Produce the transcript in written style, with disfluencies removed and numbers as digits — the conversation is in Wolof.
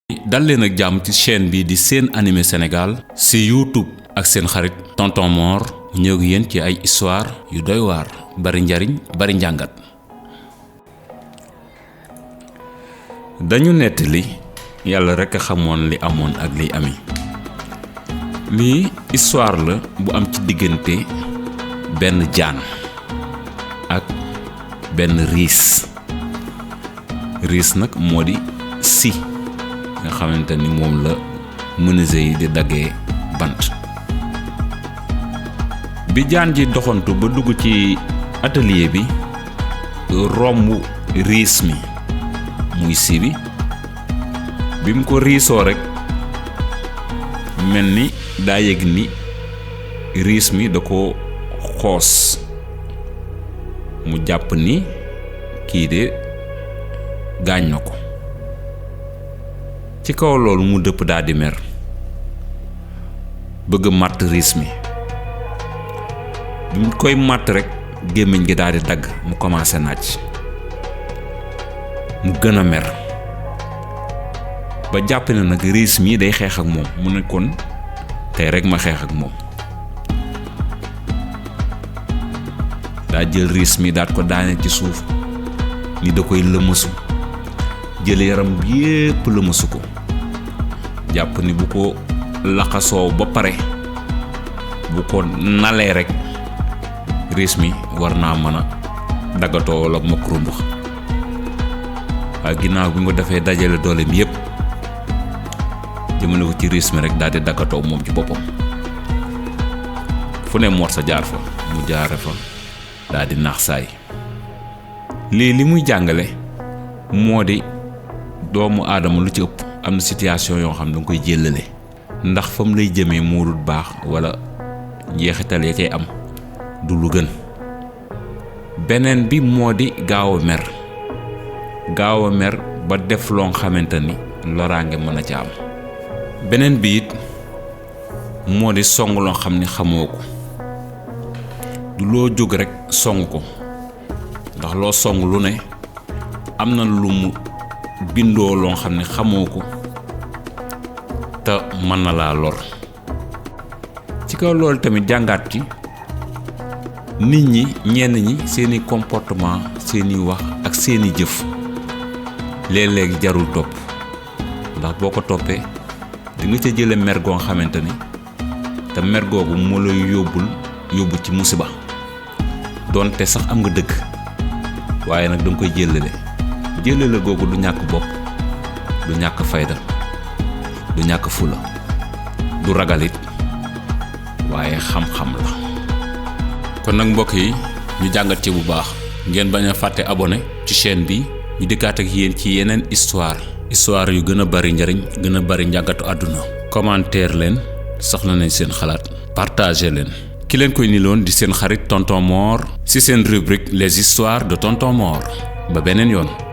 dal leen ak jàmm ci chaîne bi di Sen Animé Sénégal ci YouTube ak seen xarit tonton Mor ñëw ak yéen ci ay histoire yu doy waar bari njariñ bari njàngat. dañu nettali yàlla rekk a xamoon li amoon ak liy ami lii histoire la bu am ci diggante benn jaan ak benn riis nag moo di si nga xamante ni moom la menuisier yi di daggee bant. bi jaan ji doxantu ba dugg ci atelier bi romb riis mi muy si bi mu ko riisoo rekk mel ni daa yëg ni riis mi da ko xoos mu jàpp ni kii de gaañ na ko. ci kaw loolu mu dëpp daal di mer bëgg màtt riis mi bi mu koy màtt rekk gémmiñ gi daal di dagg mu commencé nàcc mu gën a mer ba jàpp na nag riis mi day xeex ak moom mu ne kon tey rekk ma xeex ak moom daa jël riis mi daat ko daane ci suuf ni da koy lëmasu jël yaram bi yépp lëmasu ko jàpp ni bu ko laxasoo ba pare bu ko nalee rekk riis mi war naa mën a daggatoo walla ma kurumbax waaye ginnaaw bi nga defee dajale dooleem yépp jëmale ko ci riis mi rekk daal di daggatoo moom ci boppam fu ne Mor sa jaar fa mu jaare fa daal di naax saay. lii li muy jàngale moo di doomu aadama lu ci ëpp am na situation yoo xam ne danga koy jëllale ndax fa mu lay jëmee moo dul baax walla njeexital ya cay am du lu gën. beneen bi moo di gaaw a mer ba def loo xamante ni loraange mën a ca am. beneen bi it moo di song loo xam ni xamoo ko du loo jóg rekk song ko ndax loo song lu ne am na lu mu bindoo loo xam ne xamoo ko te mën na laa lor. ci kaw loolu tamit jàngaat ci nit ñi ñenn ñi seeni comportement seeni wax ak seeni jëf léeg-léeg jarul topp ndax boo ko toppee di nga ca jële mer goo xamante ni te mer googu moo lay yóbbu ci musiba doonte sax am nga dëgg waaye nag danga koy jëlale googu du ñàkk bopp du ñàkk fayda du ñàkk fula du ragalit waaye xam-xam la. kon nag mbokk yi ñu jàngat ci bu baax ngeen bañ a fàtte abonné ci chaîne bi ñu dikkaat ak yéen ci yeneen histoire yu gën a bari njariñ gën a bari njàngatu àdduna. commentaire leen soxla nañ seen xalaat partager leen. ki leen koy niloon di seen xarit tonton Mor ci seen rubrique les histoires de tonton Mor ba beneen yoon.